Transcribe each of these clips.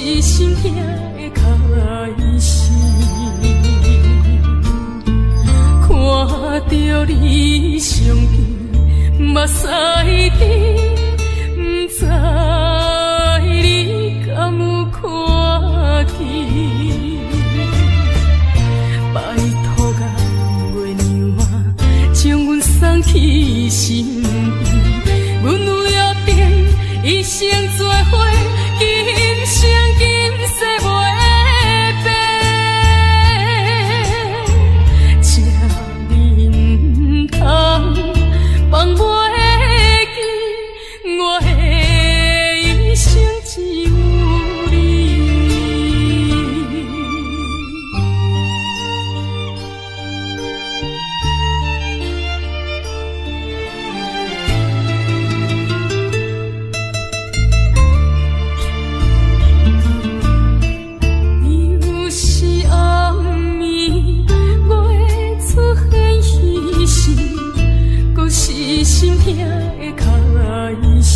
是心疼的開始。看著你傷悲，目屎甜，毋知你敢有看見？拜託甲月娘啊，將阮送去身邊。阮有約定，一生做伙，今生今世袂變。這呢毋通放袂記，我的一生只有你。又是暗暝，月出現彼時，閣是心疼的開始。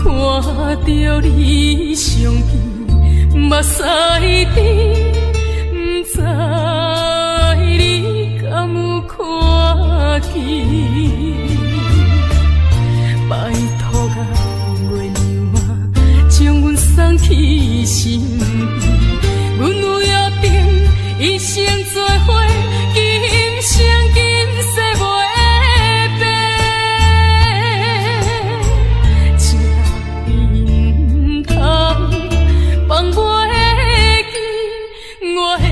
看著你傷悲，目屎甜，毋知你敢有看見？拜託甲月娘啊，將阮送去身邊。阮有約定，一生做伙，今生今世袂變。這呢毋通放袂記，我的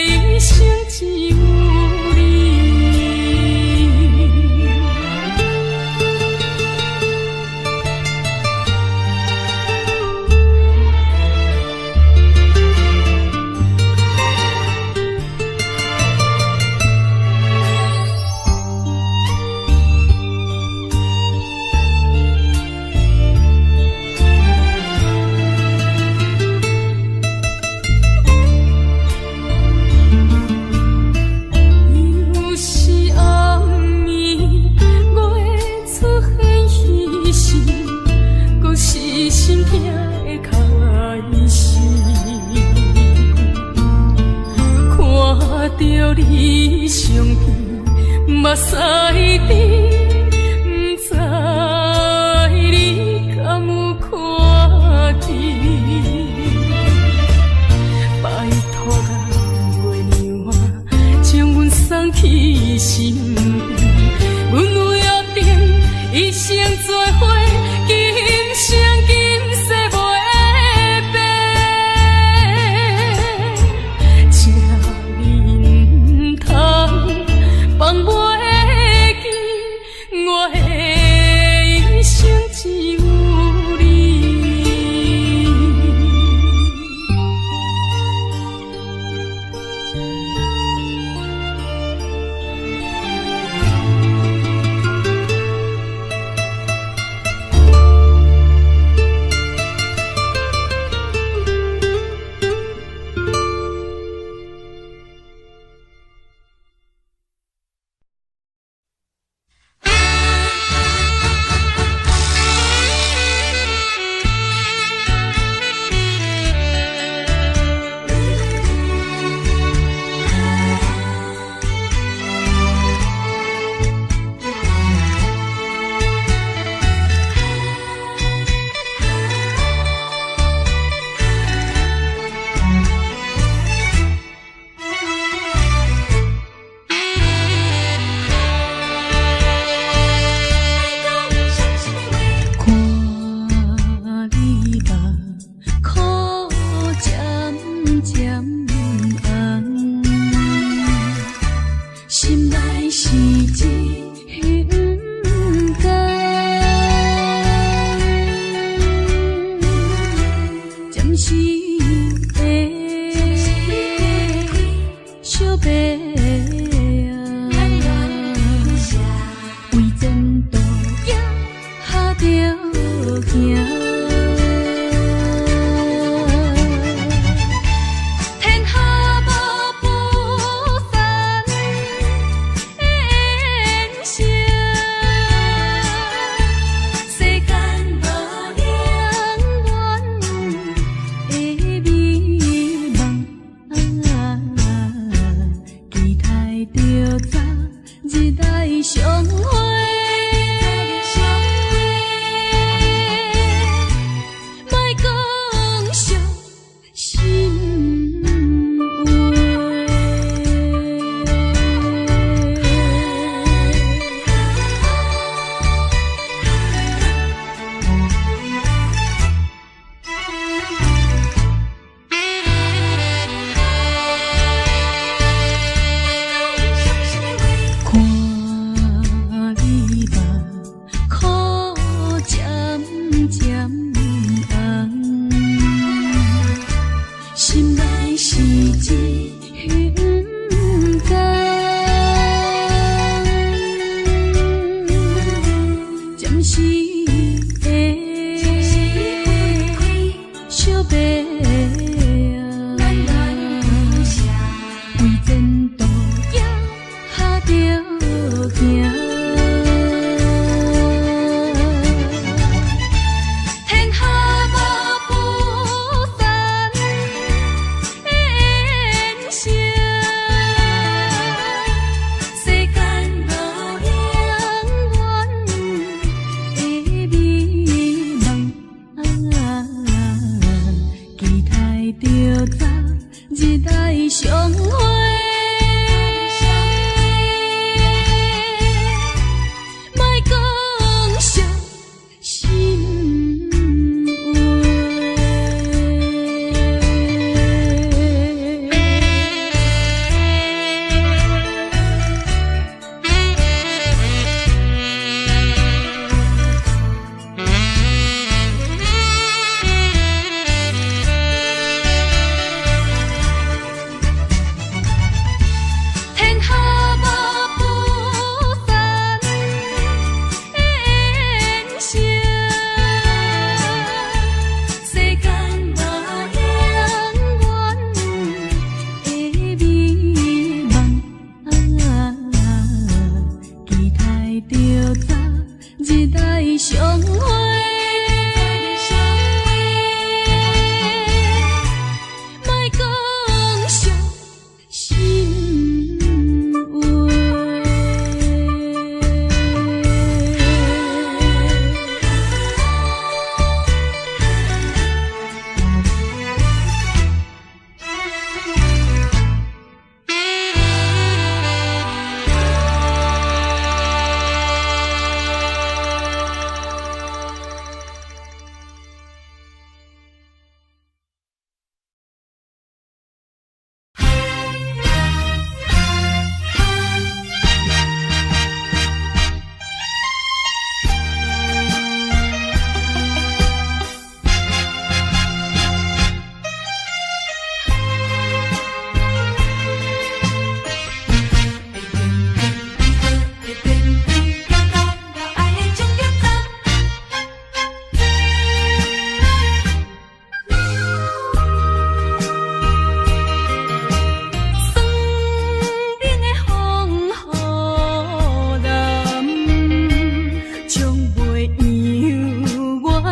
一生只有你。又是暗暝，月出現彼時，閣是心疼的開始。看著你傷悲，目屎甜，毋知你敢有看見？拜託甲月娘啊，將阮送去身邊。阮有約定，一生做伙，今生今世袂變。這呢毋通放袂記，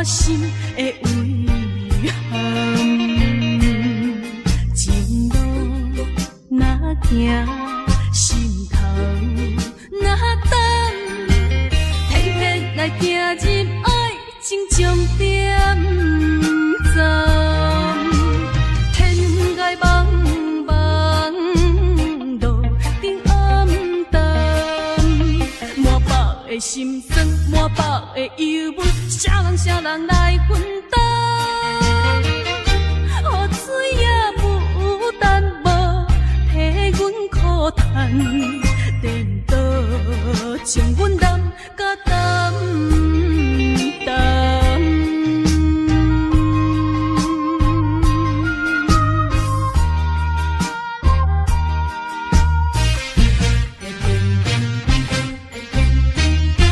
我心的遺憾。情路若行，心頭若擔，偏偏來行入愛情終點站。天涯茫茫，路頂暗淡，滿腹的心酸，滿腹的憂悶，啥人啥人來分擔？雨水也無等，無替阮苦嘆，顛倒將阮攬甲重擔。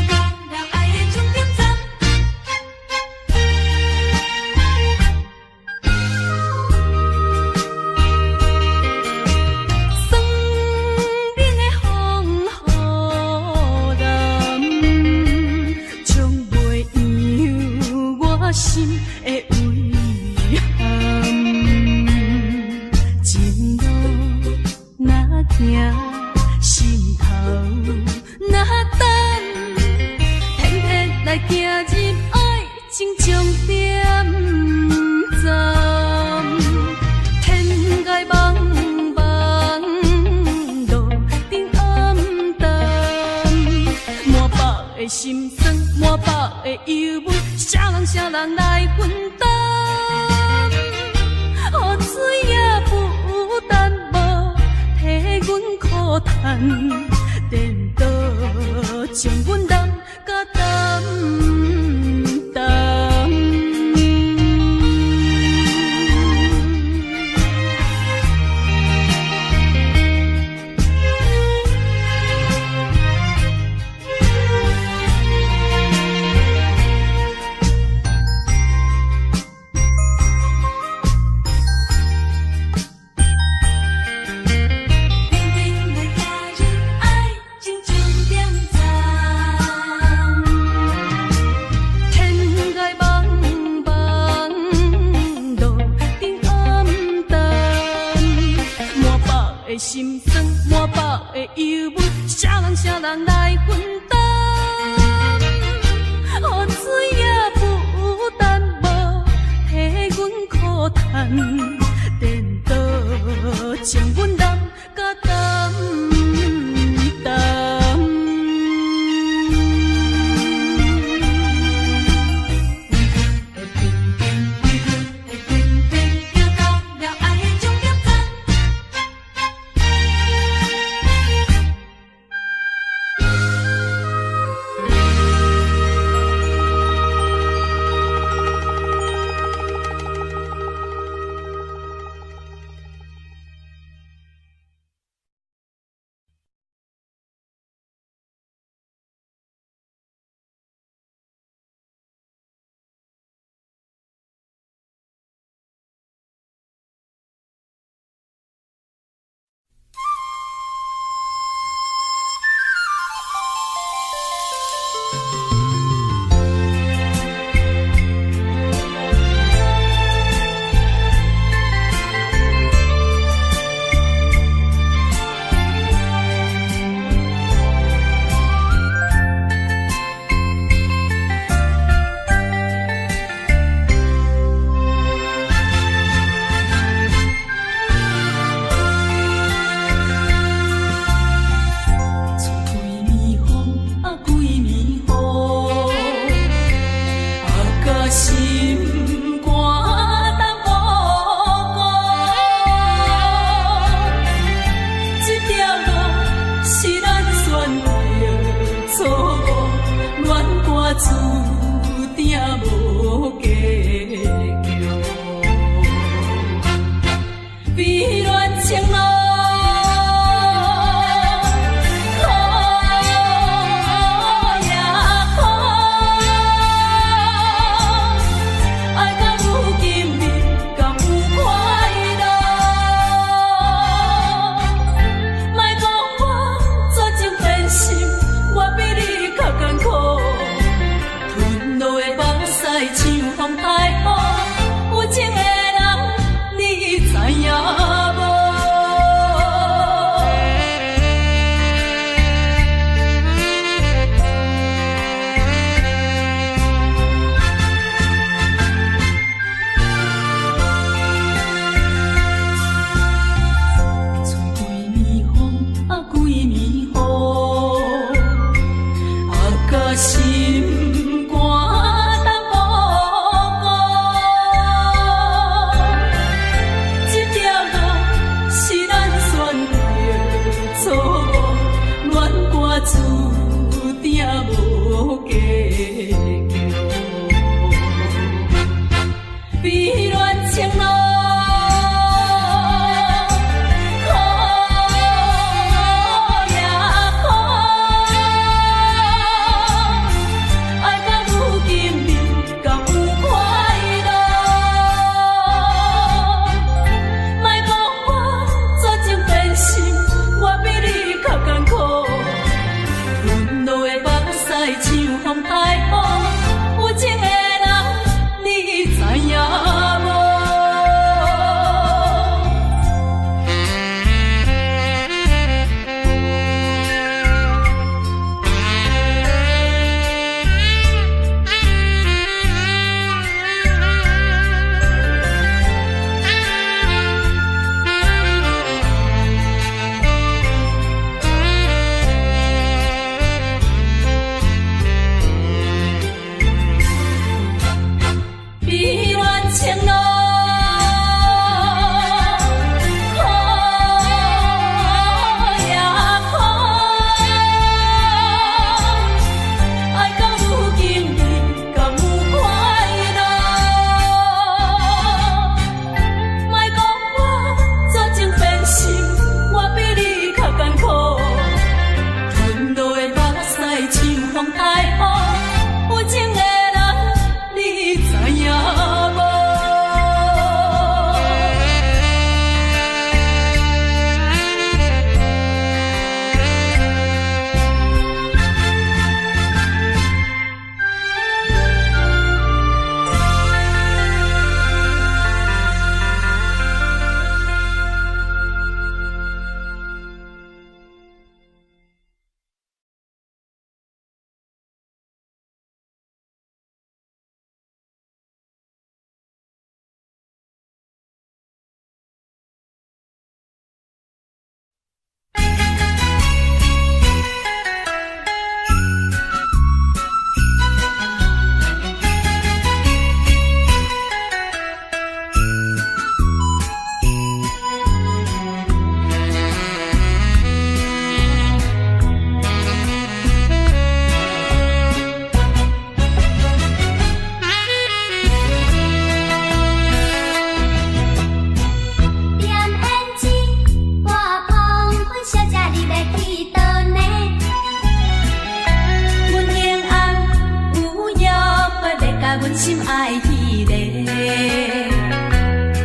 到愛的終點站。酸冷的風雨淋，沖袂揚我心的遺憾。情路若行，心頭若擔，偏偏來行入愛情終點站。天涯茫茫，路頂暗淡，滿腹的心酸，滿腹的憂悶，啥人啥人來分擔？雨水也無等，無替阮苦嘆，顛倒將阮攬甲重擔。偏偏來行入愛情終點站。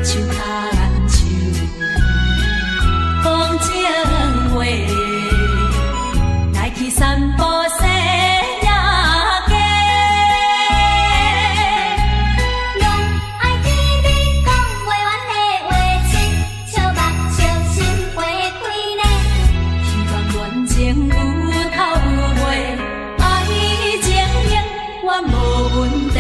手牽手講情話，來去散步西仔街。攏愛聽你講袂完的話，嘴，笑目笑心花開呢。希望戀情有頭有尾，愛情永遠無問題。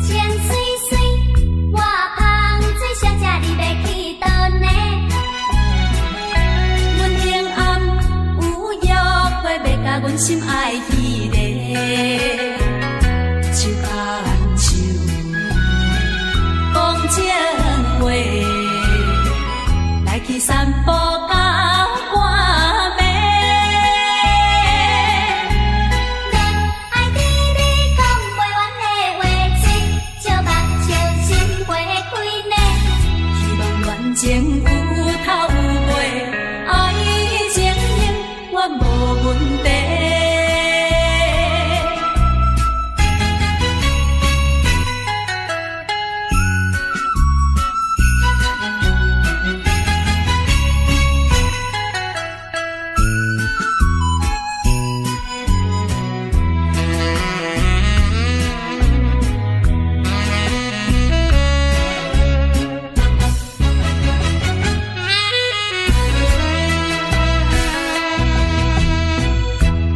穿媠媠，我芳水小姐，你欲去佗呢？阮明暗有約會，欲共阮心愛彼个手牽手講情話，來去散步到半暝。攏愛聽你講袂完的話，嘴，笑目笑心花開呢。希望戀情有頭有尾，愛情永遠無問題。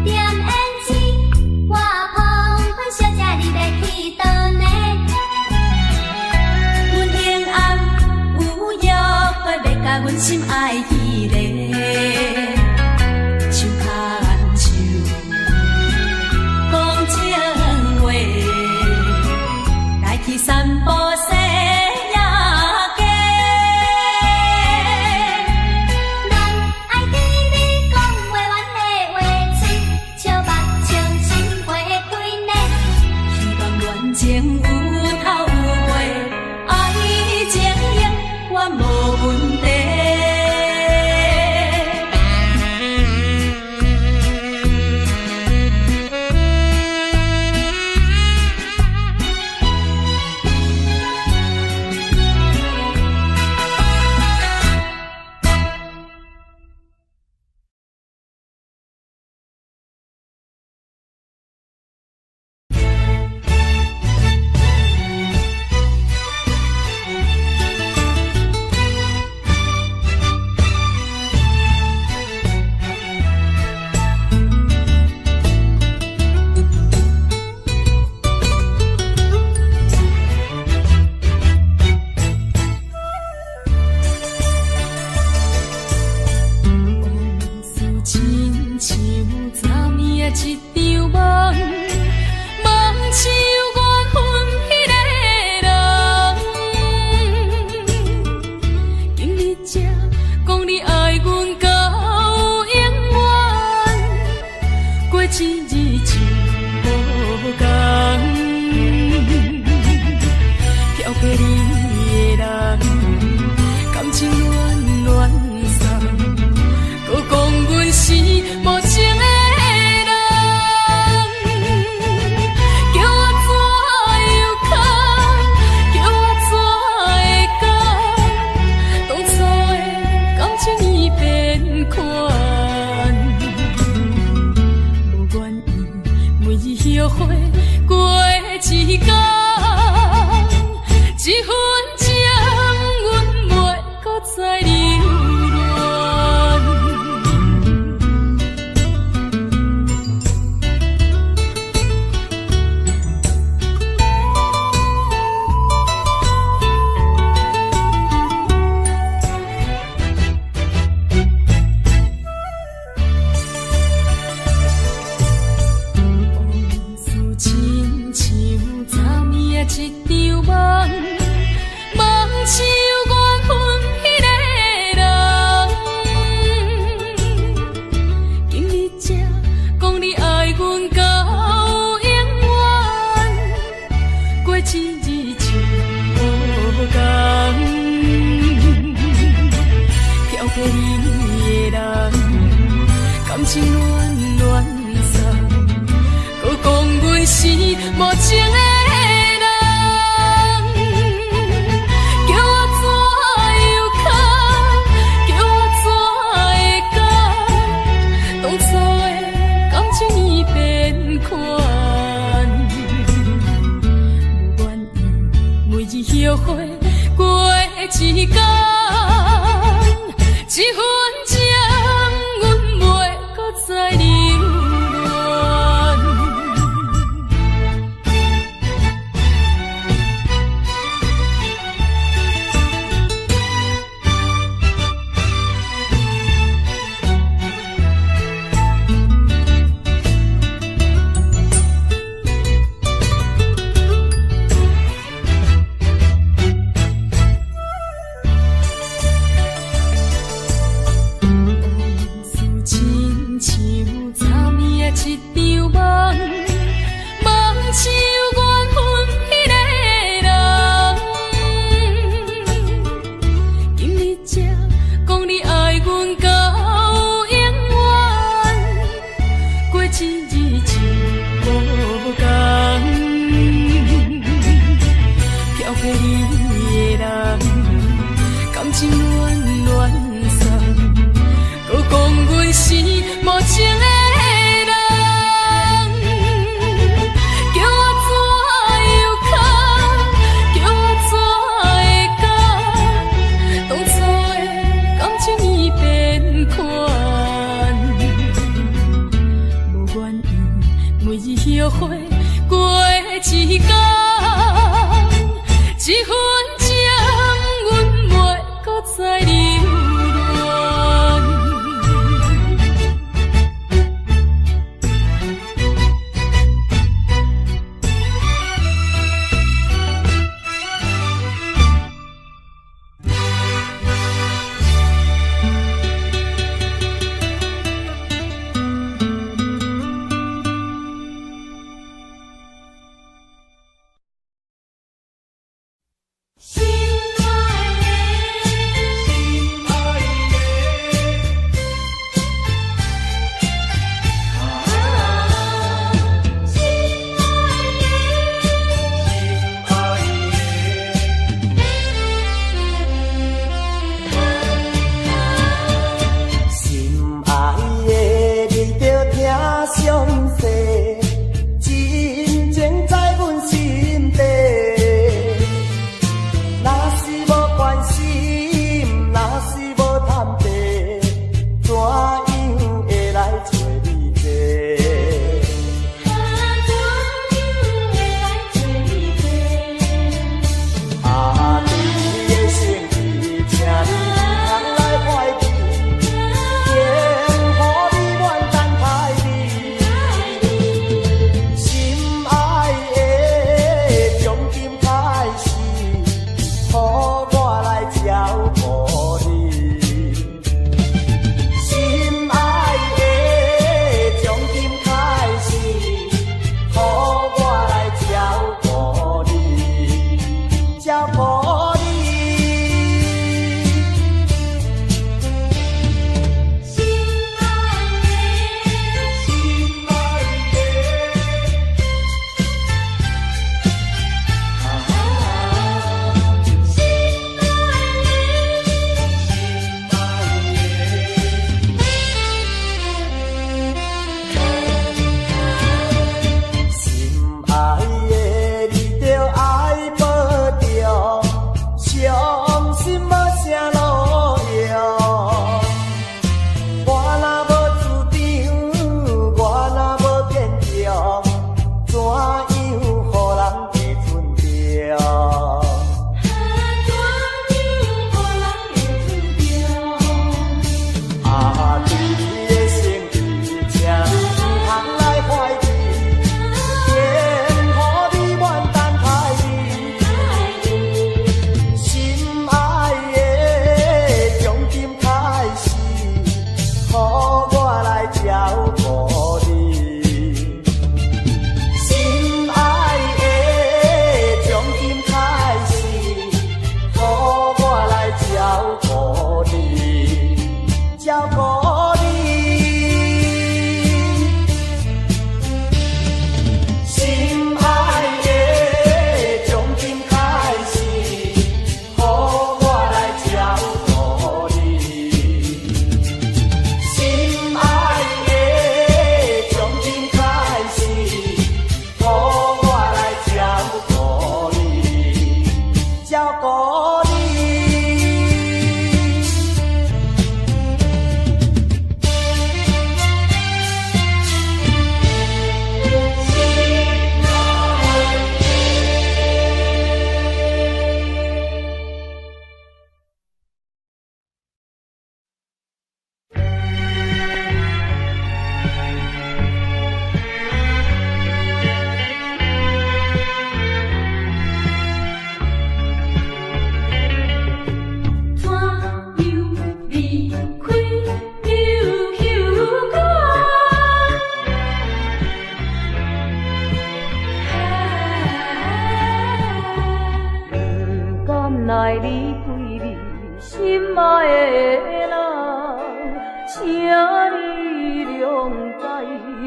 點胭脂，我芳粉小姐，你欲去佗呢？阮明暗有約會，欲共阮心愛彼个手牽手講情話，來去散步西仔街。攏愛聽你講袂完的話，嘴，笑目笑心花開呢。希望戀情有頭有尾，愛情永遠無問題。往事親像昨暝的一場夢，夢像緣分彼个人。今日才講你愛阮到永遠，過一日就無仝。飄過你的人，感情暖暖送。閣講阮是無情的人，叫我怎樣空，叫我怎會甘？當初的感情已變款，無原因，每日後悔過一工，一分鐘阮袂閣再留戀。往事親像昨暝情戀戀送，閣講阮是無情的人，叫我怎樣堪？叫我怎會甘？當初的感情已變款，無願意每日後悔過一工，這份情阮袂閣再留戀。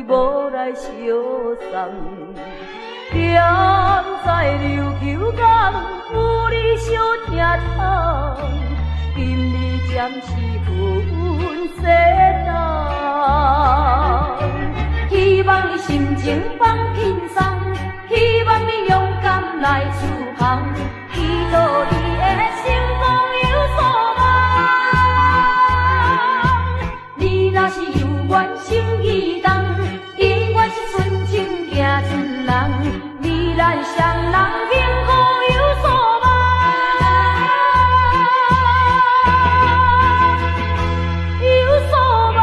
無來相送。踮在琉球港，有你相疼痛，今日暫時分西東。希望你心情放輕鬆，希望你勇敢來出航，祈禱你的成功有所望。你若是有緣心意動，永遠是純情行出人，未來雙人幸福有所望，有所望。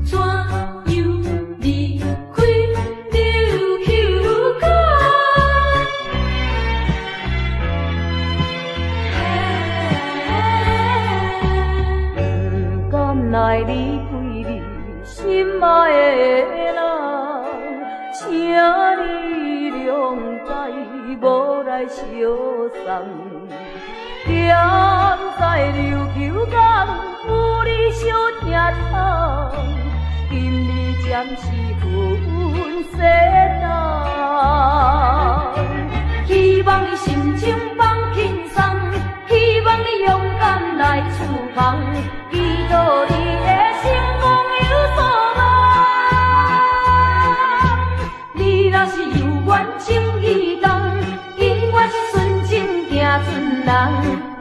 怎樣離開琉球港？不甘来离开你心爱的人，請你諒解，無來相送。踮在琉球港，有你相疼痛，今日暫時分西東。希望你心情放輕鬆，希望你勇敢來出航，祈禱你的成功有所望。你若是有緣情意動，永遠是純情行出人，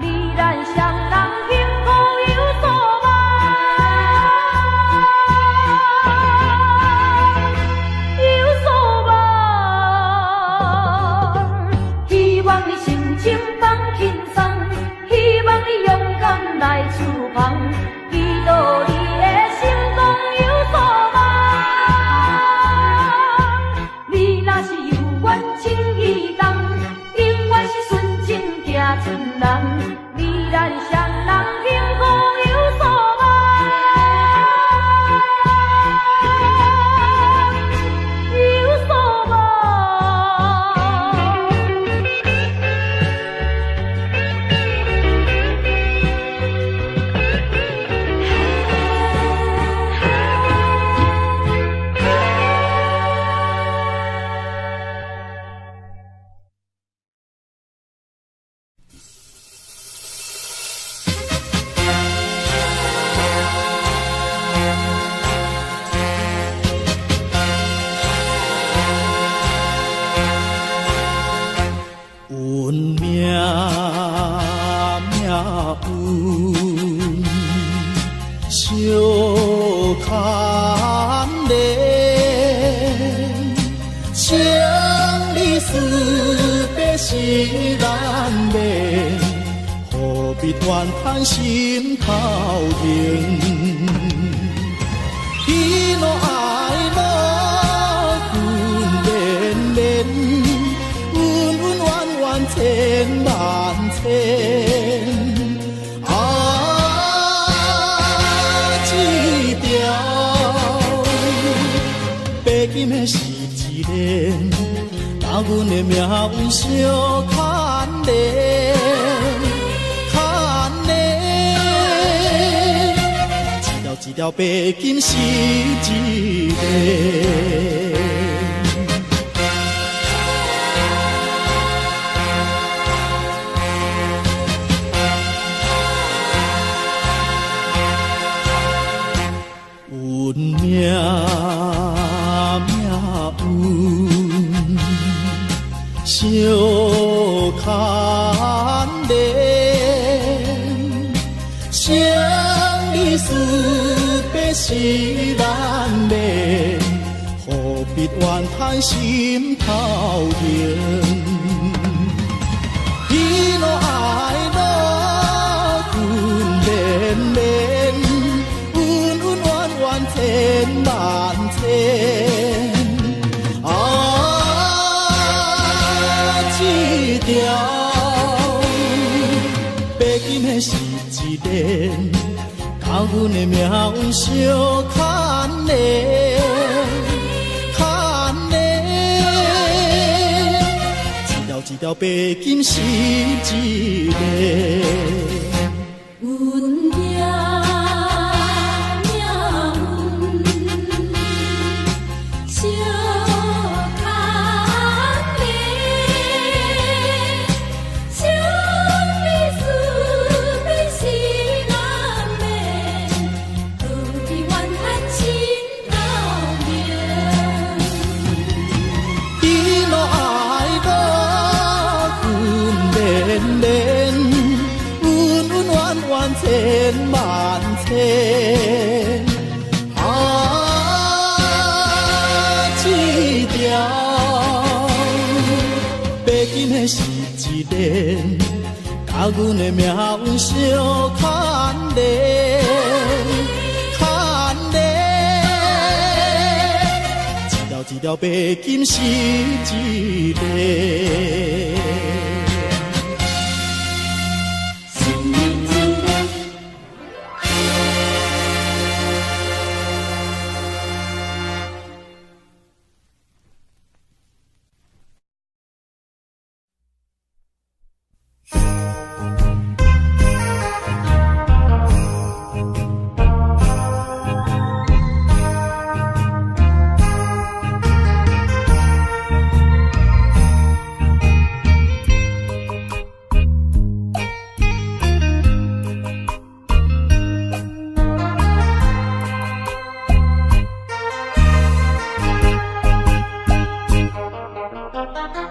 未來雙人幸福有所望，有所望。希望你心情放輕鬆，希望你勇敢來出航，祈禱你的成功有所望。你若是有緣情意動，永遠是純情行出人，未來雙人幸福有所望，有所望。阮命命運相牽連，生離死別是難免，何必怨嘆心頭痛？喜怒哀樂分連連，恩恩怨怨千萬千。啊，這條白金的十字鏈，甲阮的命運相牽連，牽連。一條一條白金十字鏈。阮命命運相牽連，生離死別是難免，何必怨嘆心頭痛？喜怒哀樂分連連，恩恩怨怨千萬千。啊，這條白金的十字鏈，甲阮的命運相牽連，牽一條白金十一個。阮命命運相牽連，生離死別是難免，何必怨嘆心頭明。喜怒哀樂恨連連，恩恩怨怨千萬千。啊，這條白金的十字鏈，佮阮的命運相牽連，牽連。一條一條白金十字鏈。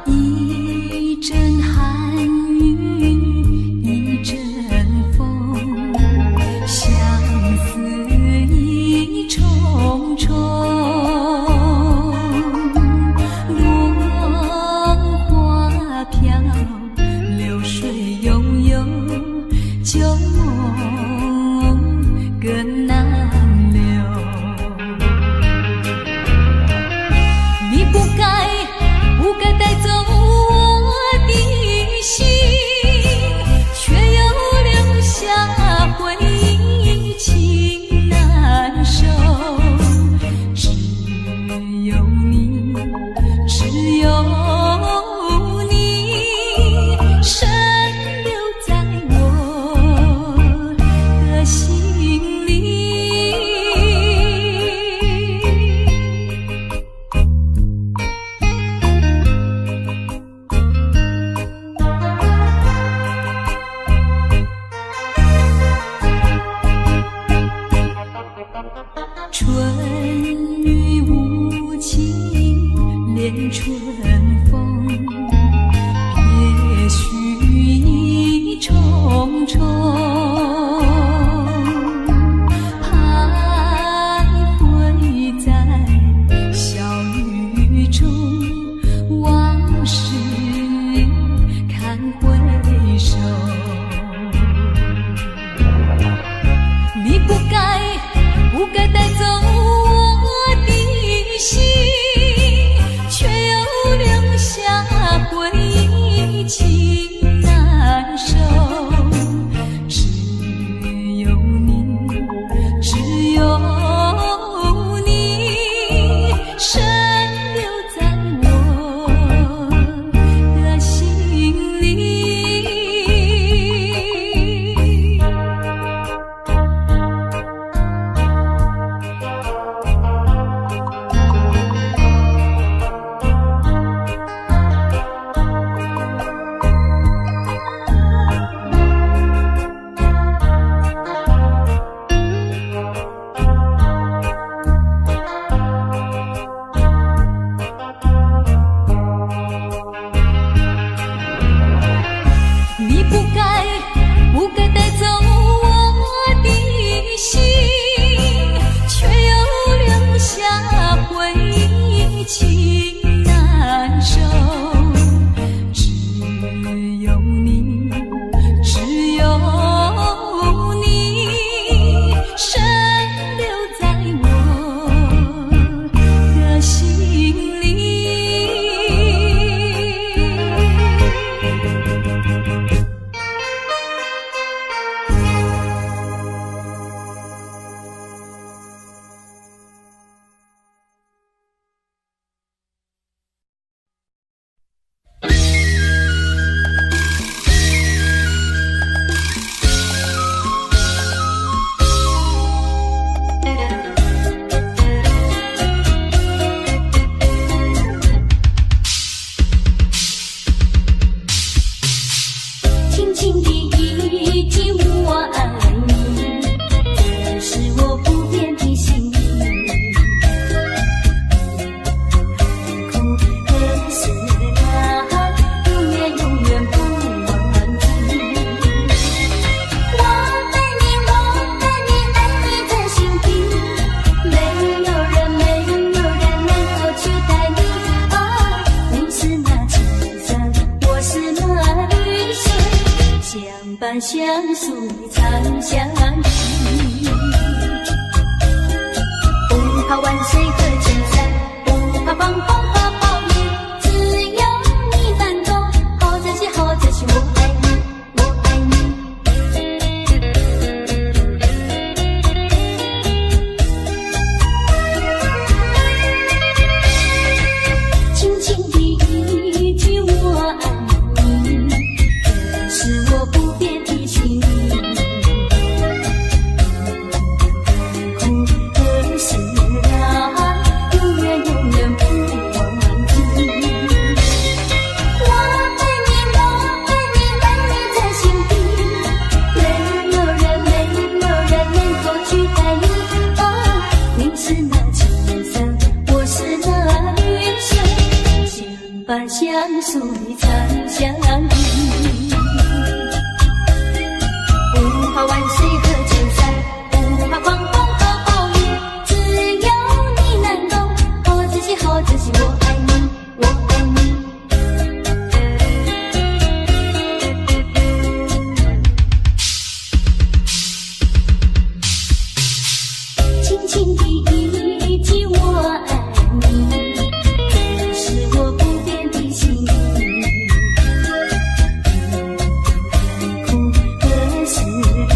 一陣寒雨一陣風，相思意重重。落花飄，流水悠悠，舊夢更難留。你不該不該帶走我的心，卻又留下回憶情難收。只有你，只有你，深留在我的心裡。春雨無情，連春風，別緒意重重。徘徊在小雨中，往事堪回首。你不該不該帶走我的心，卻又留下回憶情難收。只有你，只有你，深留在我的心裡。你不該不該帶走我的心，卻又留下回憶情難收。只有你，只有你，深留在我的心裡。相思長相依。不怕萬水和千山，不怕狂風和暴雨，只要你能夠好珍惜，好珍惜，我愛你，我愛你。輕輕的一句我愛你，這是我不變的心意。苦和思量，永遠永遠不忘記。我愛你，我愛你，愛你在心底，沒有人，沒有人能夠取代你。啊，你是那青山，我是那綠水，相伴相隨長相依。不怕萬水和千山，不怕狂風和暴雨，只要你能夠好珍惜，好珍惜，我愛你，我愛你。輕輕的一句我愛你，這是我不變的心意。苦和思量，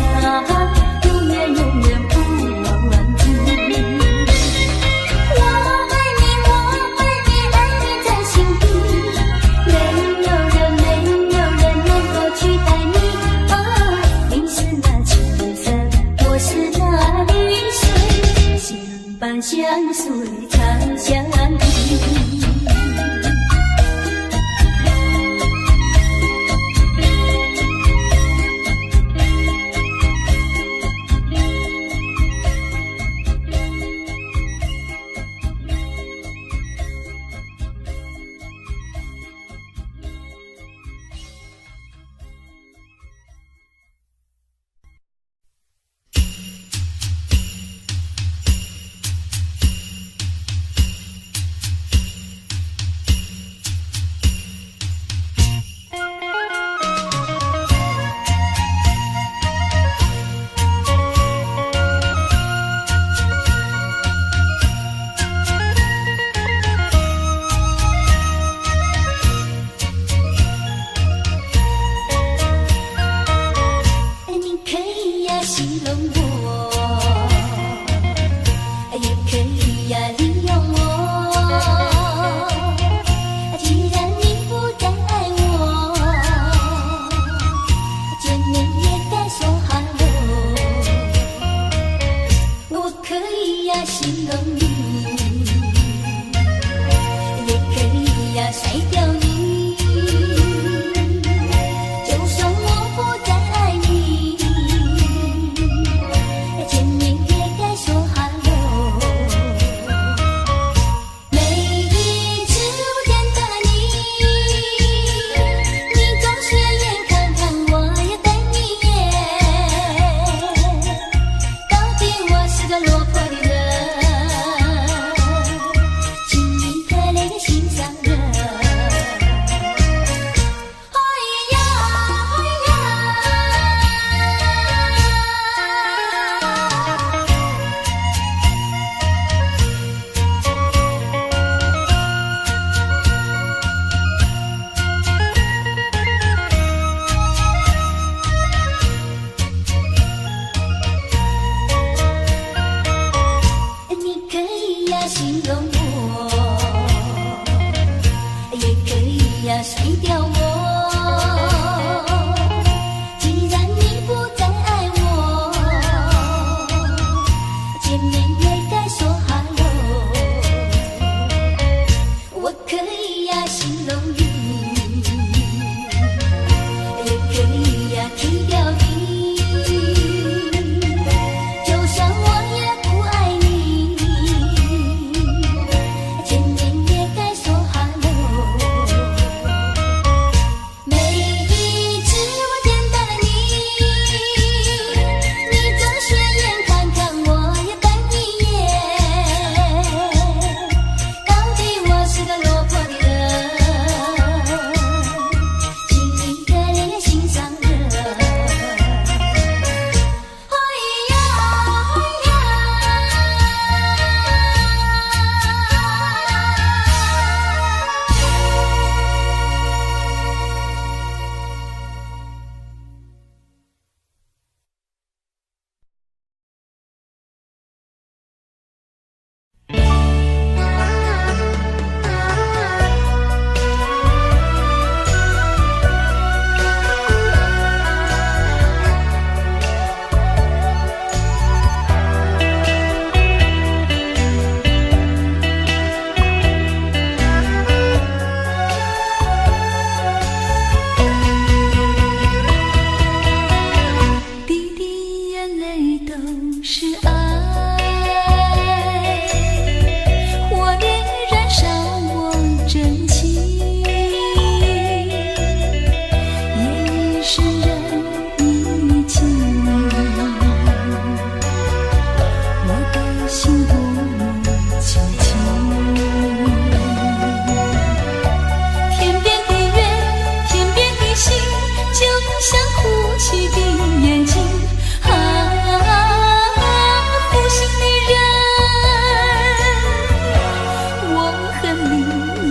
恨你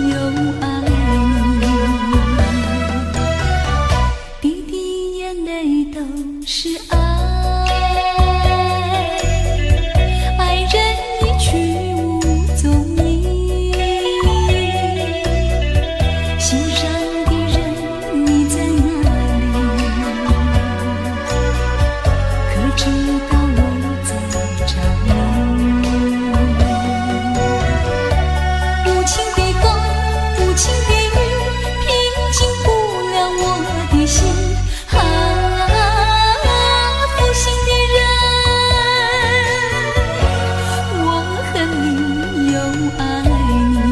又愛你，滴滴眼淚都是愛，愛人一去無蹤影，心上的人你在哪裡？可知道我在找你？無情的風，無情的雨，平靜不了我的心。啊，負心的人，我恨你又愛你。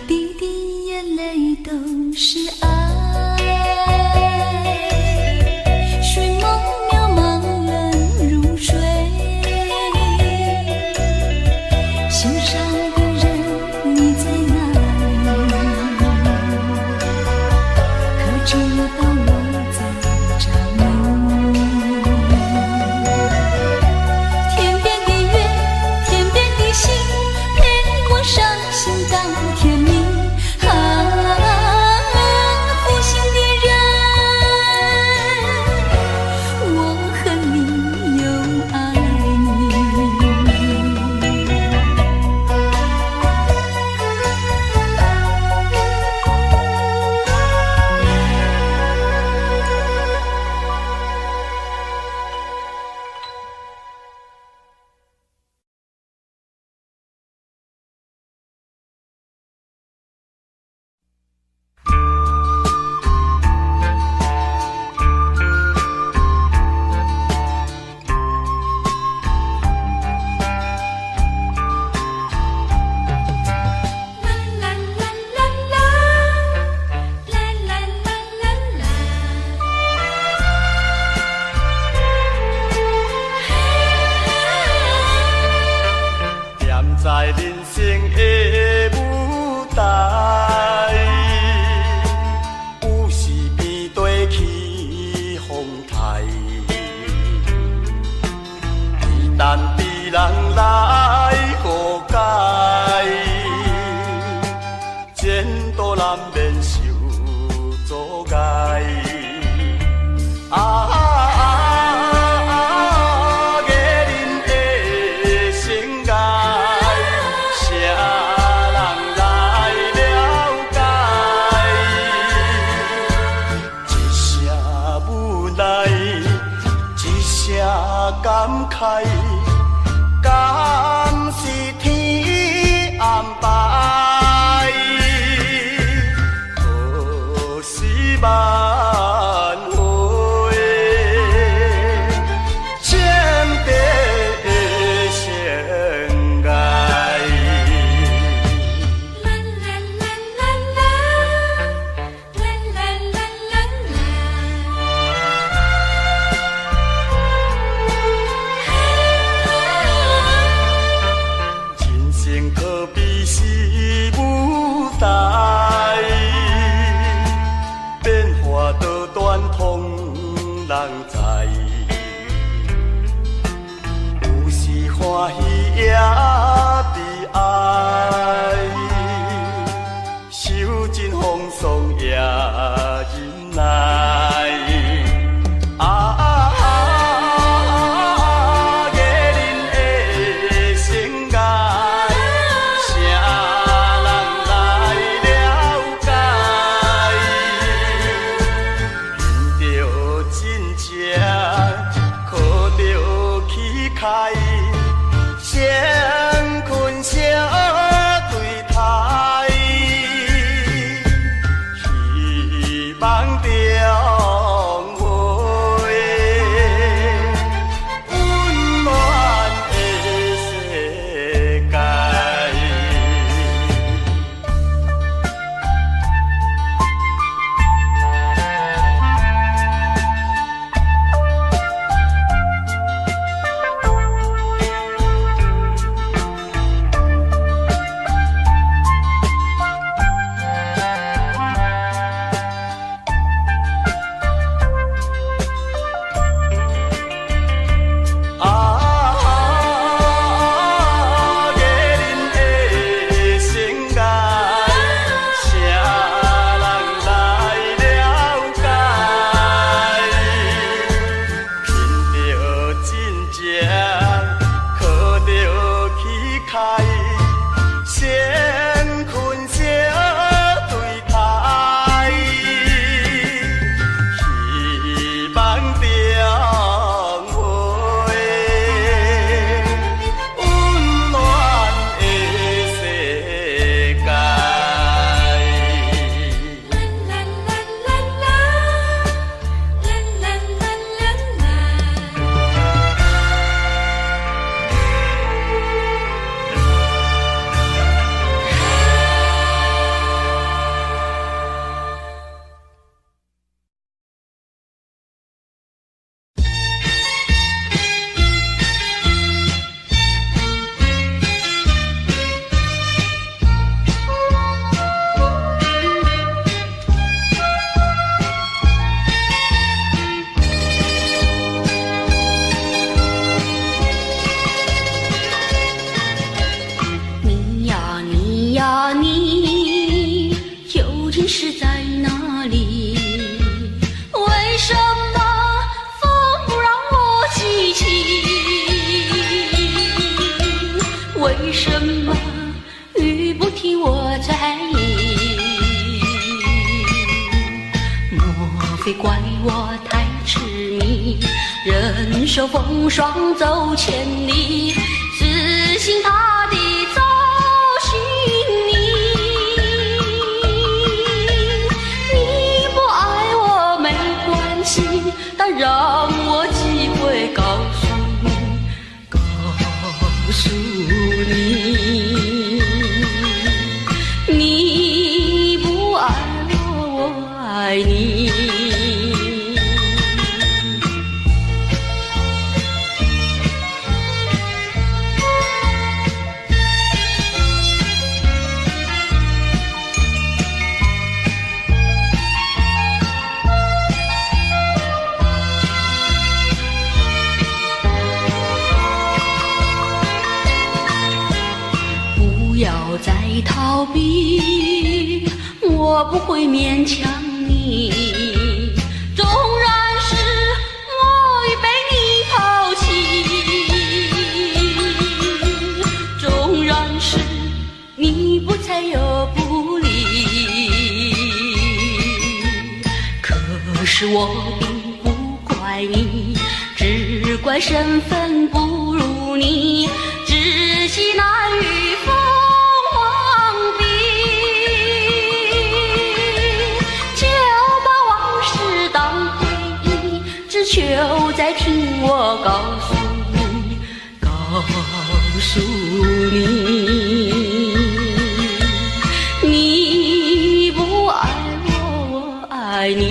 滴滴眼淚都是愛，尋夢渺茫冷如水，心上的人你在哪裡？可知道我在找你？天邊的月，天邊的星，陪我傷心到天明。啊，負心的人，我恨你又愛你。啦啦啦啦啦，啦啦啦啦啦。踮在人生的舞台，有時變地起風台，非但被人來誤解，前途難免受阻礙。啊，藝人的生涯，誰人來了解？一聲無奈，一聲感慨，敢是天安排？何時挽回？情的生涯。啦啦啦啦啦，啦啦啦啦啦。人生可比是舞台，變化多端通人知。有時歡喜也悲哀，受盡風霜也忍耐。啊，藝人的生涯，誰人來了解？面對真情，靠著氣概，先困相對待，希望中會溫暖的世界。非怪我太痴迷，忍受風霜走千里，死心塌地找尋你。你不愛我沒關係，但讓我機會告訴你，告訴你，你不愛我，我愛你。不要再逃避，我不會勉強你。縱然是我已被你拋棄，縱然是你不睬又不理，可是我並不怪你，只怪身份不如你，知己難與鳳凰比。就把往事當回憶，只求再聽我告訴你，告訴你，你不愛我，我愛你。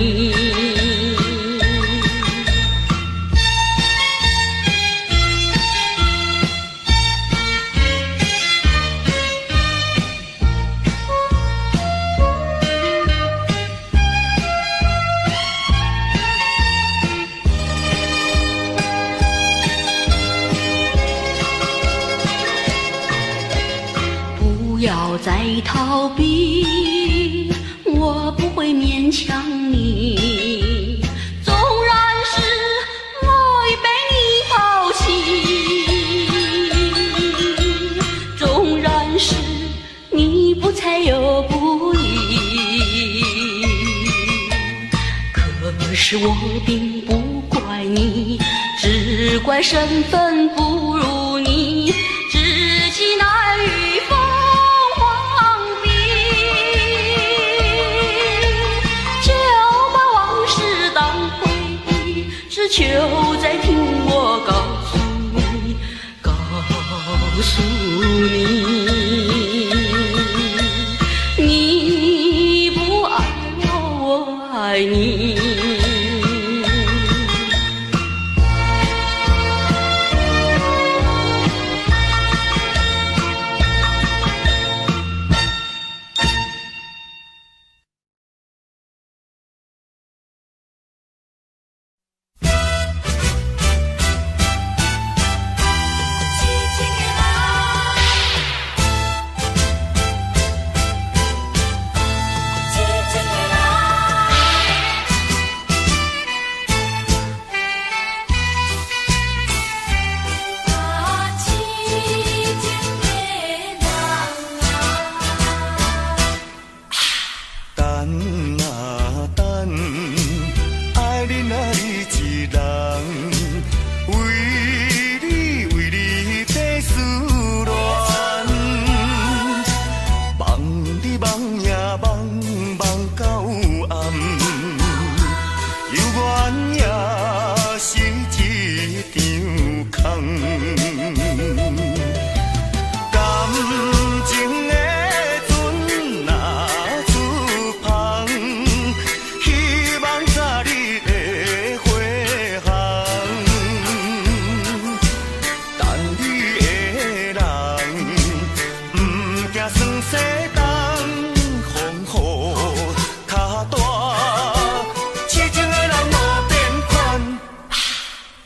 不要再逃避，我不會勉強你。縱然是我已被你拋棄，縱然是你不睬又不理，可是我並不怪你，只怪身份不如你，知己難與鳳凰比。就把往事當回憶，只求再聽我告訴你，告訴你，你不愛我，我愛你。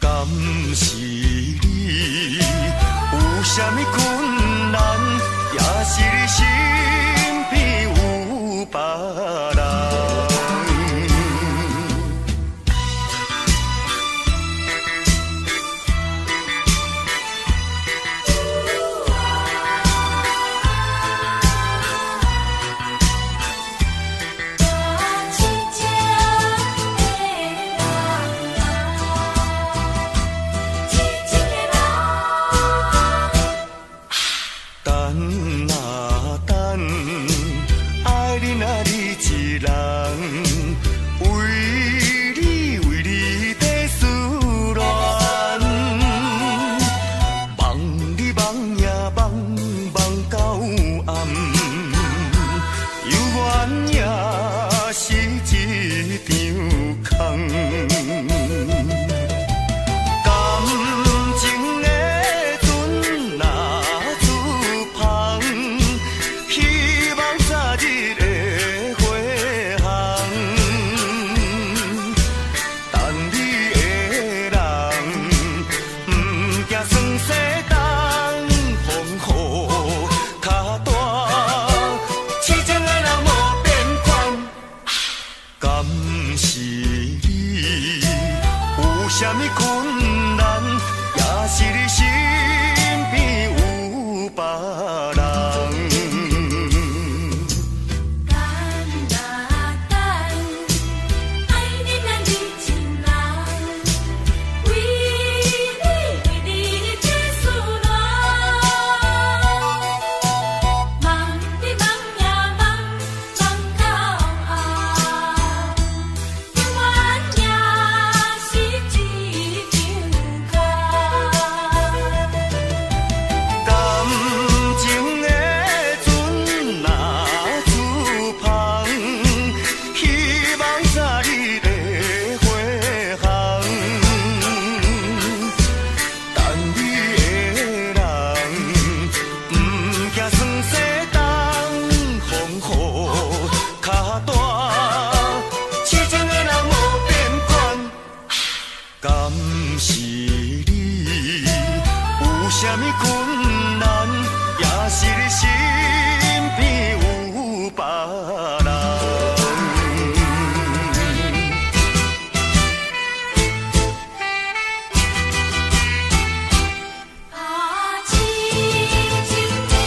敢是你？啥物困難，也是你身邊有別人。等啊等，愛你難離情人，為你為你這思戀，望你望呀望，望到暗，永遠也是一場空。感情的船若出帆，希望早日會回航。等你的人，毋驚算世東風雨較大，痴情的人無變款。敢是你有啥物困難，也是你身邊有別人。啊，痴情的人。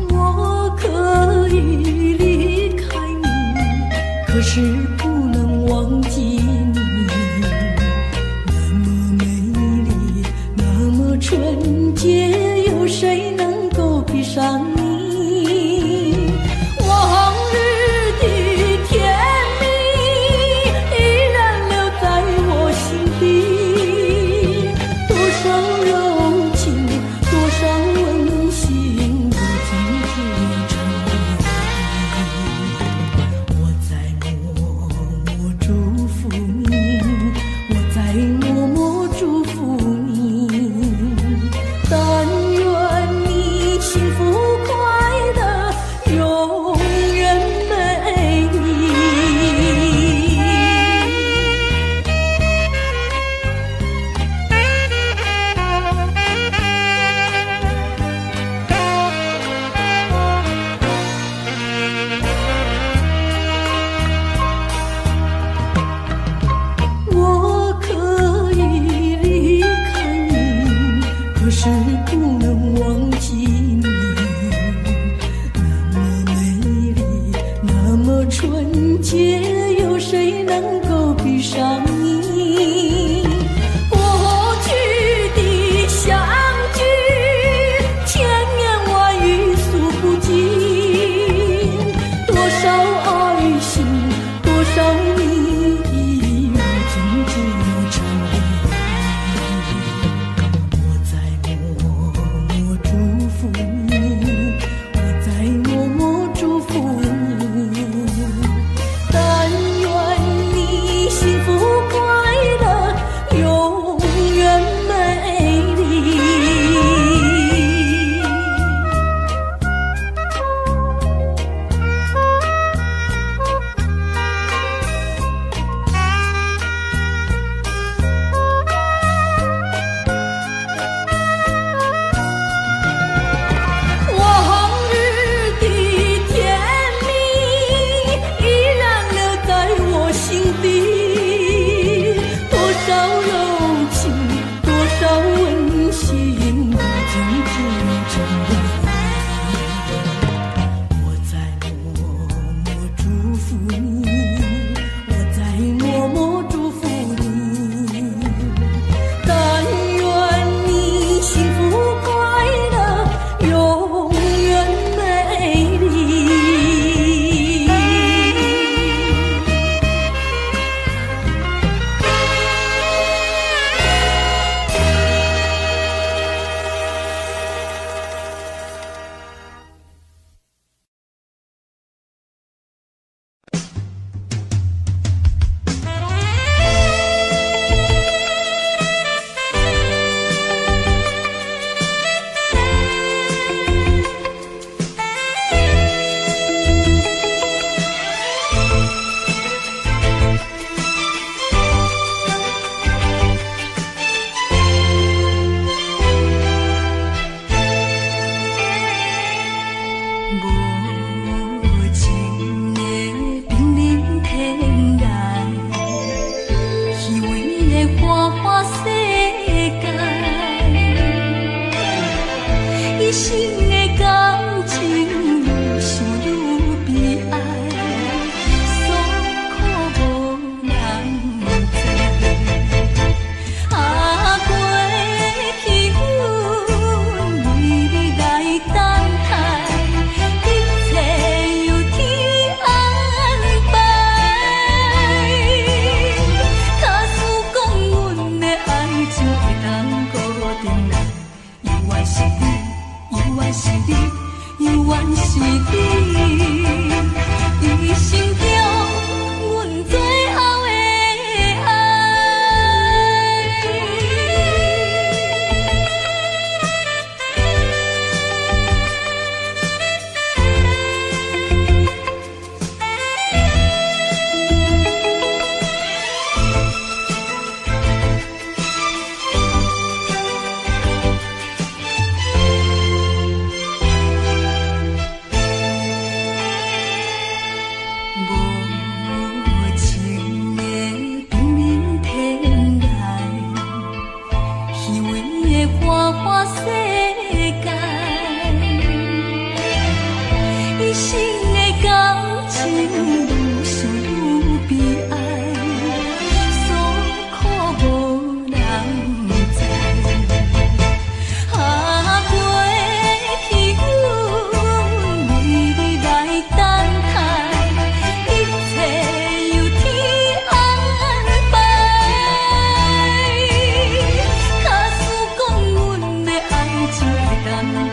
我可以離開你，可是不能忘記你。那麼美麗，那麼純潔，有誰能夠比上你？往日的甜蜜依然留在我心底，多少柔情，多少溫馨，如今只有成回憶。我在默默祝福你，我在默默祝福你，但願你幸福快樂，永遠美麗。我可以離開你，可是不能忘記你。那麼美麗，那麼純潔，有誰能夠比上你？過去的相聚，千言萬語訴不盡，多少愛情，多少蜜意，如今只有成回憶。我在默默祝福你，我在默默祝福你，但願你幸福快樂，永遠美麗。往日的甜蜜依然留在我心底，多少柔情，多少溫馨，如今只有成回憶。我在默默祝福你，我在默默祝福你，但願你幸福快樂，永遠美麗。原是你，一生中阮最後的愛。無情的對面天來，虛偽的花花世界，一生的感情愈想愈悲哀，所苦無人知。啊，過去阮為你來等待，一切由天安排。假使講阮的愛情會重來，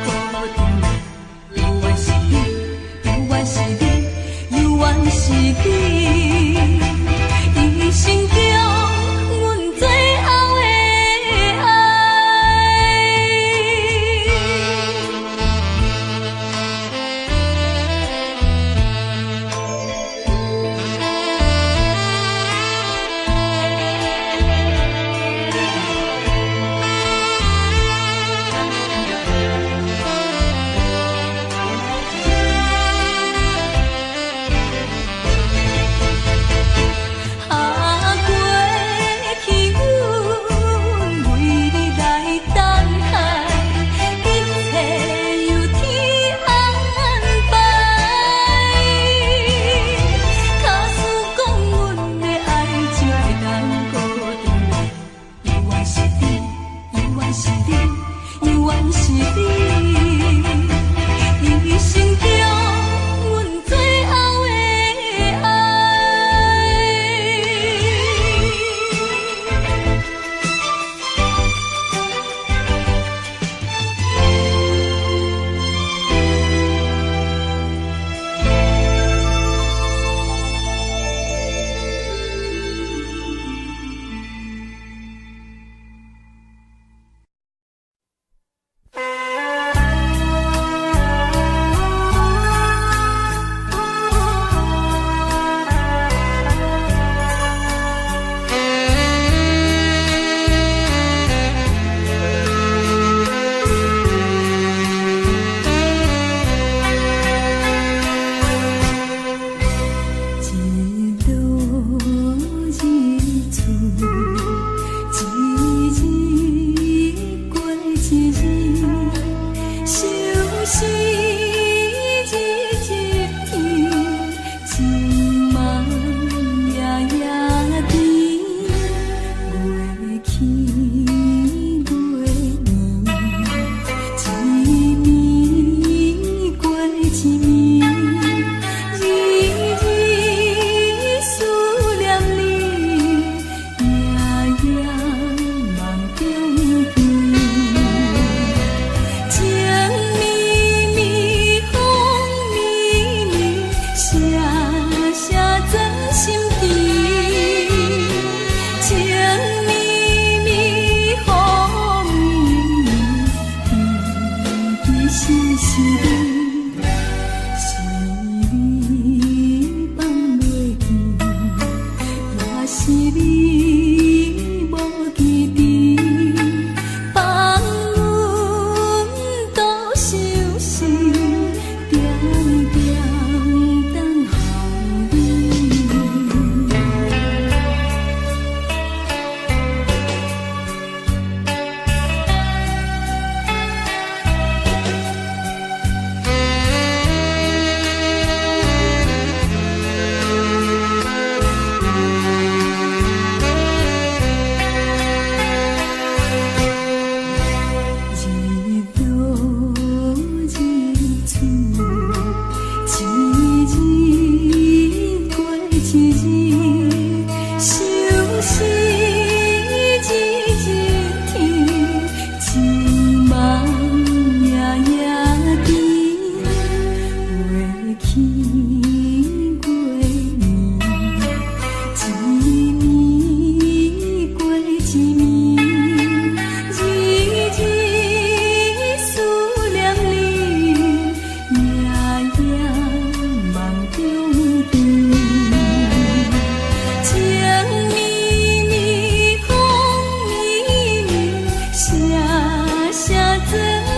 声装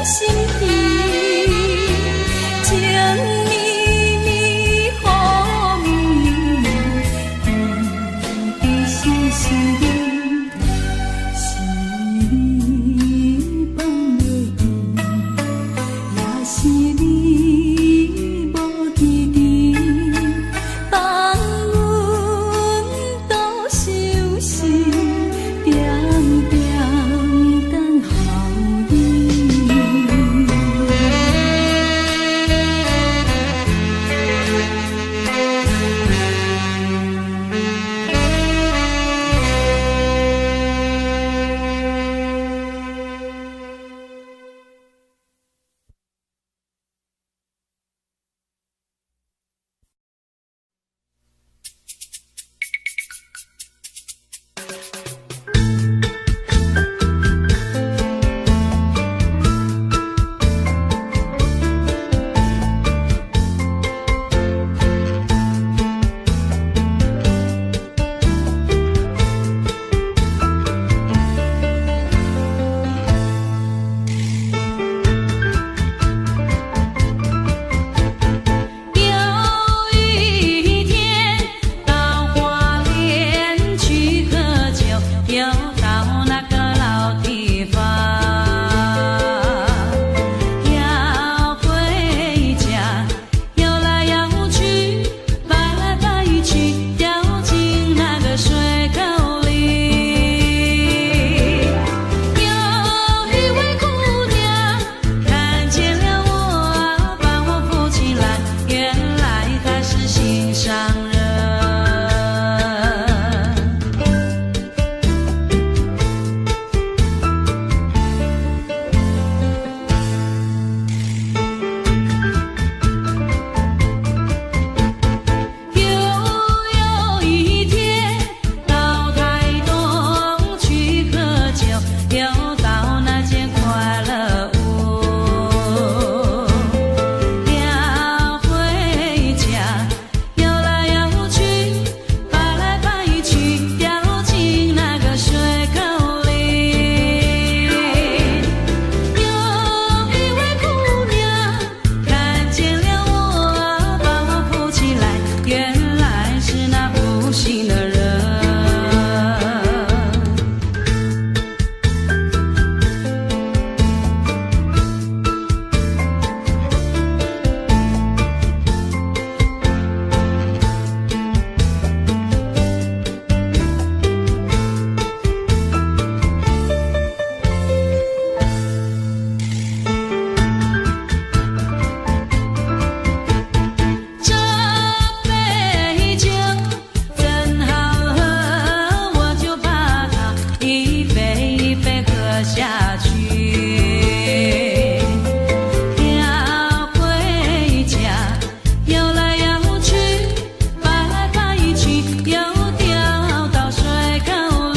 心甜，情绵绵雨绵绵，甜甜丝丝绵，是你放袂记，也是你無記得，放阮倒相思，點點等候你。有一天到花蓮去喝酒，又到那個老地方，要回家，搖來搖去，擺來擺去，掉進那個水溝裡。有一位姑娘看見了我，把我扶起來，原來她是心上人。又有一天到台東去喝酒，又到那間快樂屋，要回家，搖來搖去，擺來擺去，掉進那個水溝裡。有一位姑娘看見了我，把我扶起來，原來是那負心的人。這杯酒真好喝，我就把它一杯一杯喝下去。要回家，搖來搖去，擺來擺去，又掉到水溝裡。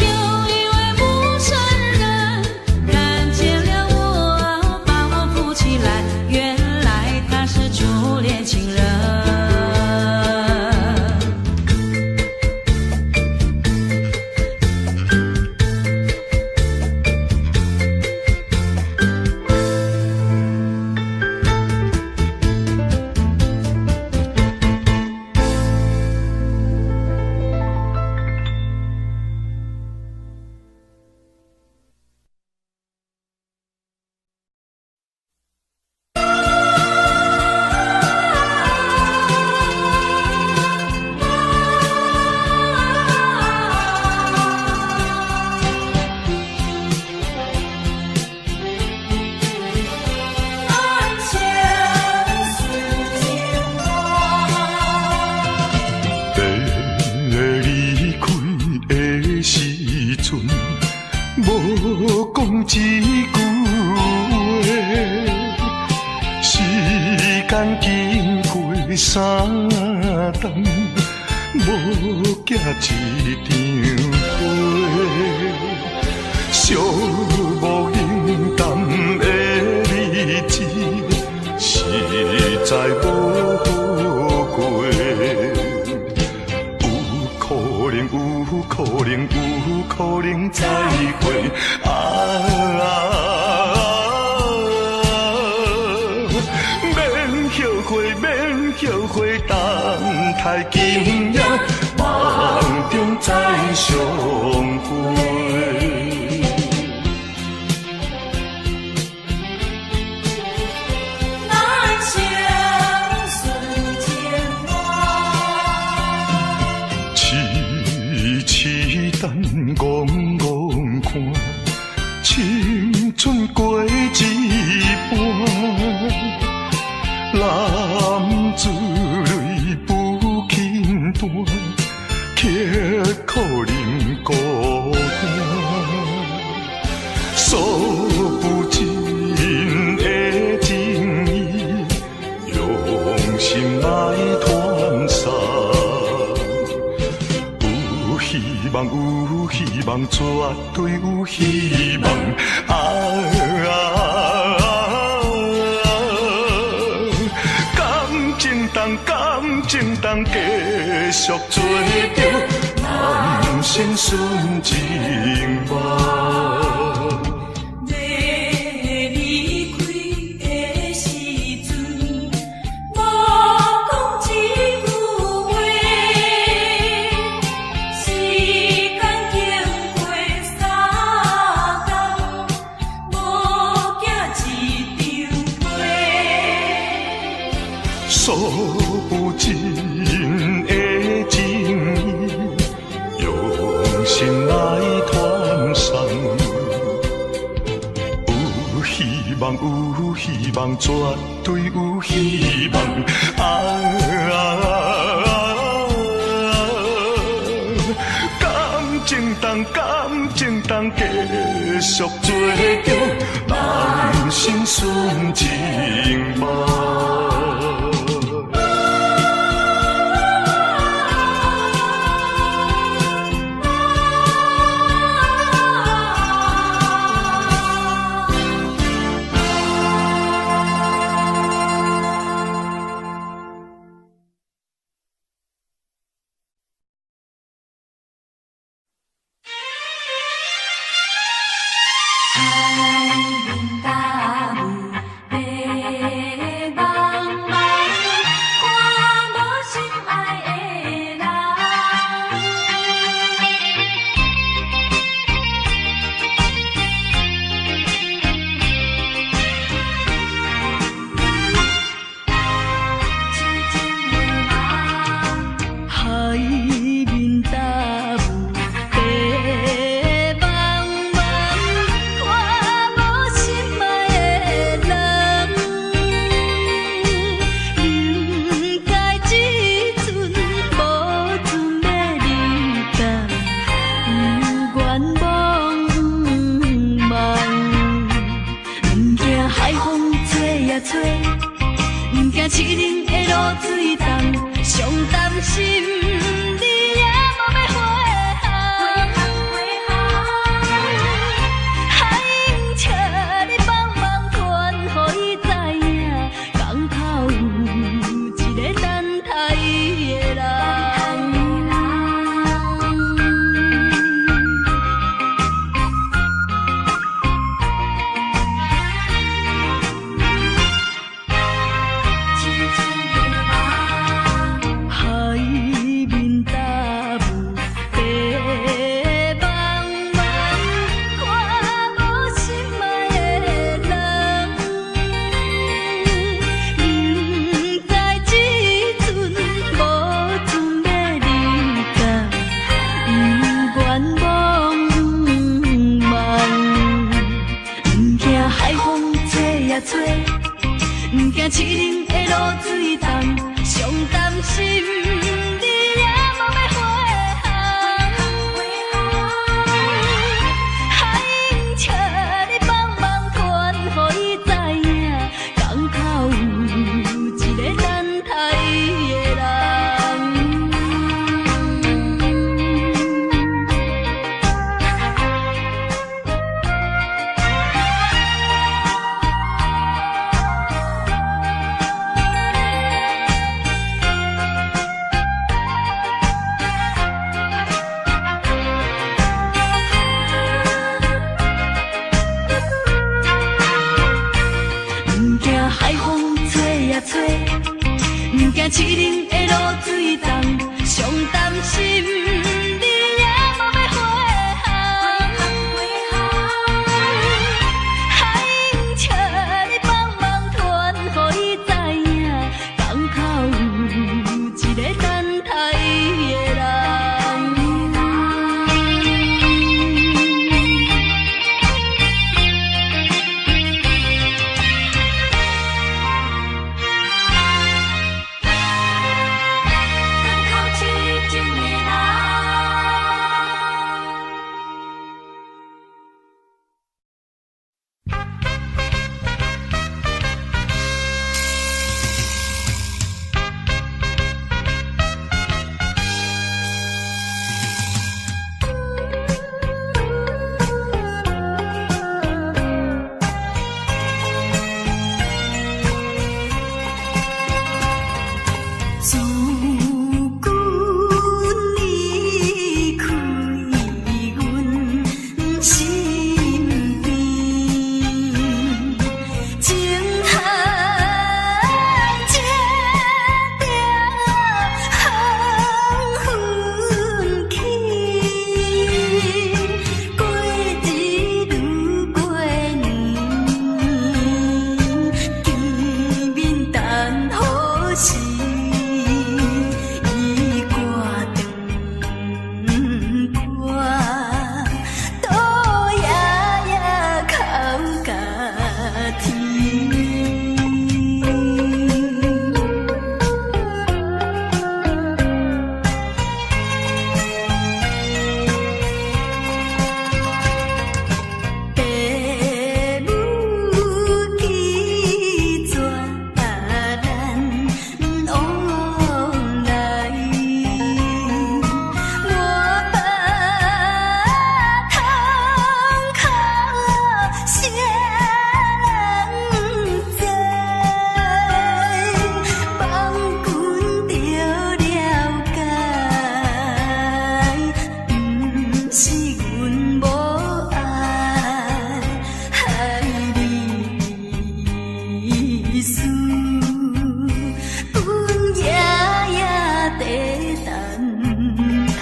有一位陌生人看見了我，把我扶起來，原來他是初戀情人。愛相思情歌。在離開的時陣，無講一句話。時間經過三冬，無寄一張批。寂寞冷淡的日子，實在無好過。有可能，有可能，有可能，再會。啊啊！免後悔，免後悔，等待今夜夢中再相會。咱相思情梦。痴痴等，戆戆看，青春過一半，男子淚不輕彈，刻苦忍孤單，訴不盡的情意，用心來傳送。有希望，有希望，絕對有希望。啊啊！感情重，感情重，繼續做著人生純情夢。欲離開的時陣，無講一句話。時間經過三冬，無寄一張批。訴不盡的情意，用心來傳送。有希望，有希望，絕對有希望。啊啊！感情重，感情重，繼續做著人生純情夢。海面大霧白茫茫，看無心愛的人。痴情的夢。海面大霧白茫茫，看無心愛的人。明知這陣無陣欲離別，不願茫茫。毋驚海風吹呀吹，毋驚淒冷的露水重，上擔心你也無欲回航。海鷹請你幫忙傳予伊知影，港口有一个等待伊的人。痴情的夢。海面大霧白茫茫，看無心愛的人。明知這陣無陣欲離別，不願茫茫。毋驚海風吹呀吹，毋驚淒冷的露水重，上擔心你也無欲回航。海鷹請你幫忙傳予伊知影，港口有一个等待伊的人。浠冷的露水重，上擔心你也無欲回航。海湧請你幫忙傳予伊知影，港口有一个等待伊的人。港口痴情的人。自阮离开阮身边，情海这条黄昏去，过日愈过年，见面等何时？伊挂断我，倒夜夜哭甲天。爸母拒绝咱往来，我把窗口谁人知？望阮著了解，毋是阮无爱你意思，阮夜夜伫等待。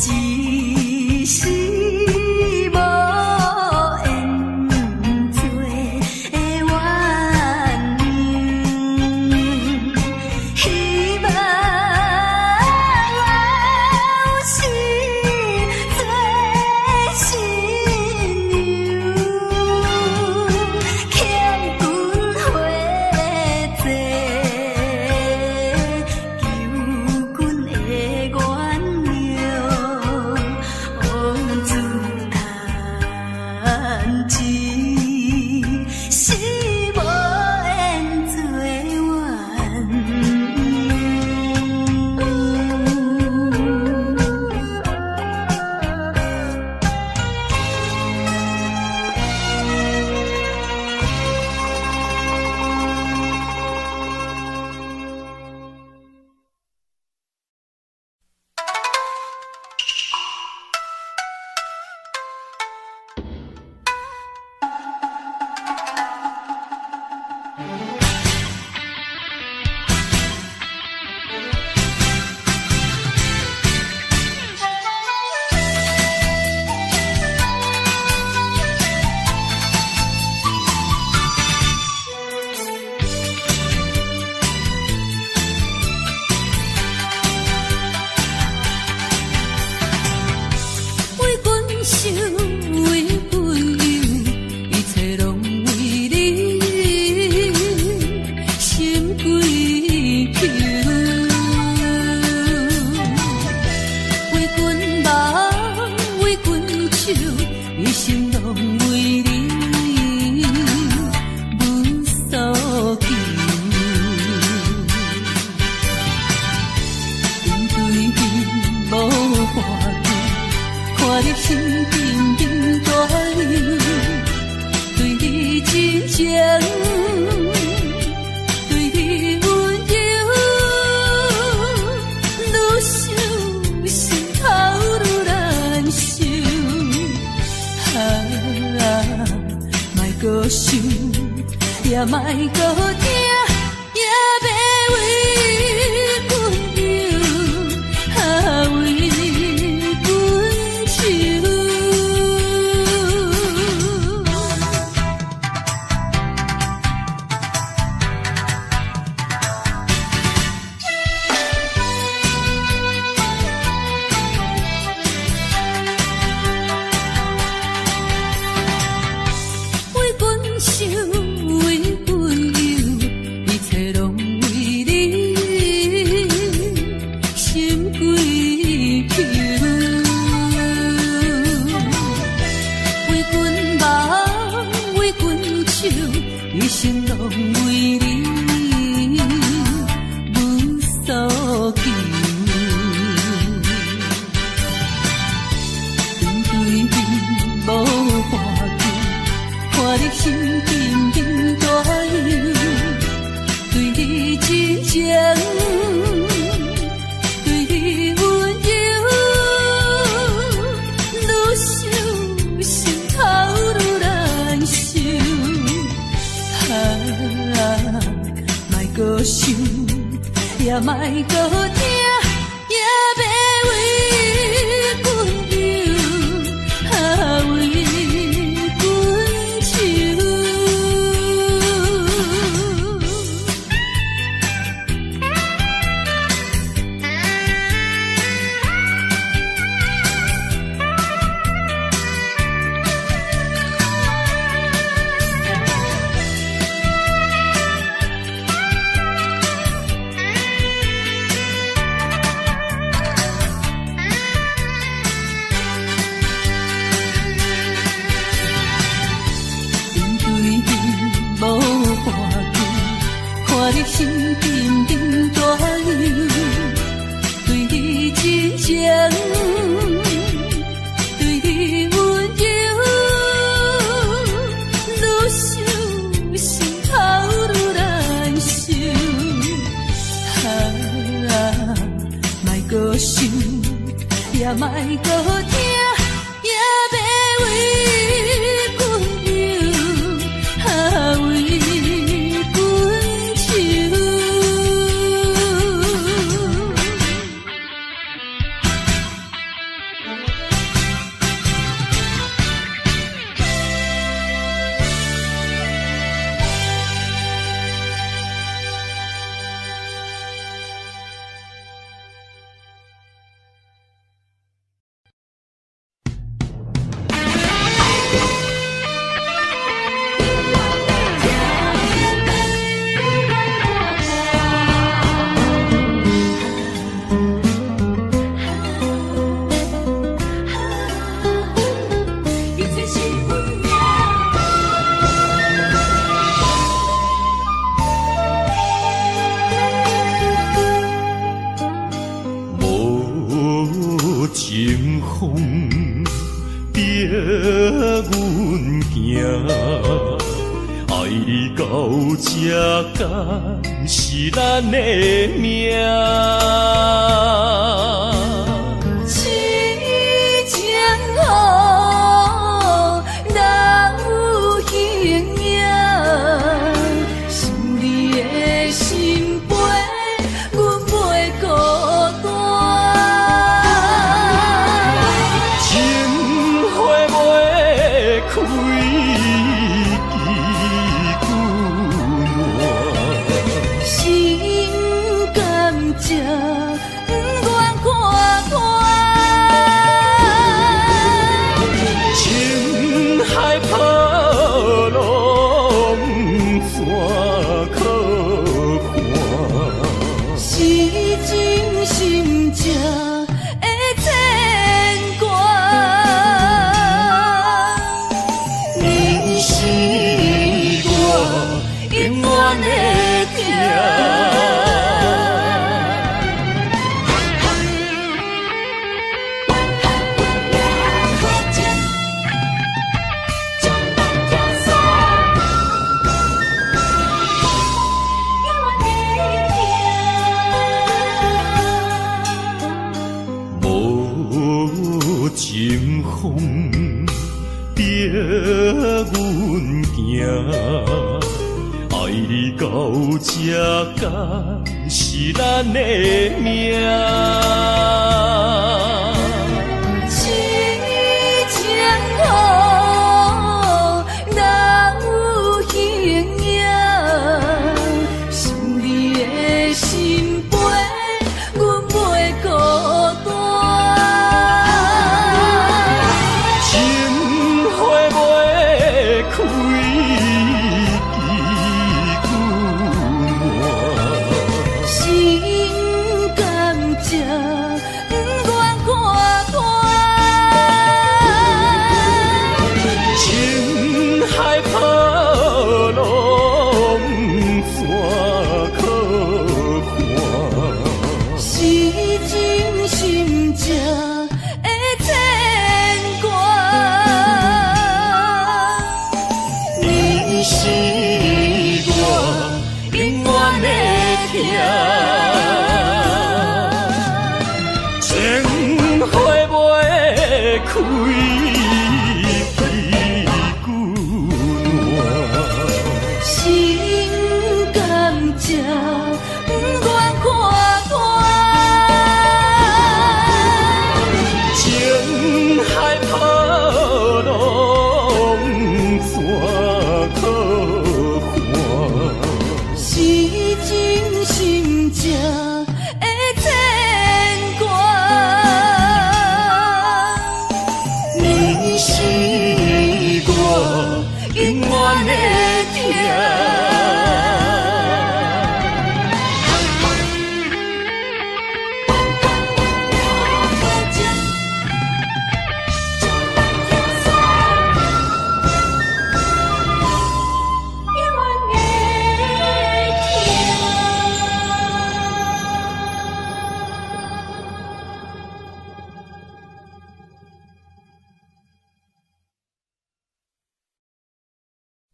一时无缘做鸳鸯，希望来世做新娘，欠阮花债，求阮的原谅，枉自叹一世无缘做鸳鸯。为阮想，为阮忧，一切拢为你心跪求。为阮梦，为阮手，一生拢为你无所求。阮对你无半句，看你心紧紧大流。也莫閣疼，也欲為阮憂，啊為阮愁。為阮想，為阮憂，一切攏為你心跪求。為阮望，為阮手，一生攏為你無所求。面對面無話求，看你心緊緊大憂，對你真情，對你溫柔，愈想心頭愈難受。啊，莫閣想，也莫閣疼，也欲為阮憂，啊為阮愁。面對面無話求，看你心緊緊大憂，對你真情，對你溫柔，愈想心頭愈難受。啊，莫閣想，也莫閣疼，也欲為阮憂，啊為阮愁。一切是运命。無情風逼阮行，愛你到這敢是咱的命？痴情雨，哪有形影？想你的心飞，阮袂孤單。情花袂開幾久烂？心甘才不願看破。深海波浪怎可看？是真心才會牽掛。你是我永遠的疼。永這敢是咱的命？痴情雨，哪有形影？想你的心飞，阮袂孤單。情花袂開幾久暖？心甘才不願看破？情海波浪怎可看？是真心情的牵掛。你是我永遠的疼。情花袂開幾久暖？心甘才不願看破？情海波浪怎可看？是真心情的牵掛。你是我永遠的疼。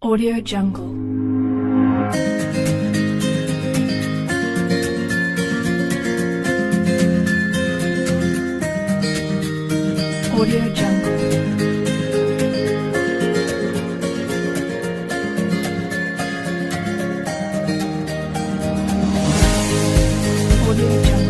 Audio Jungle. Audio Jungle. Audio Jungle.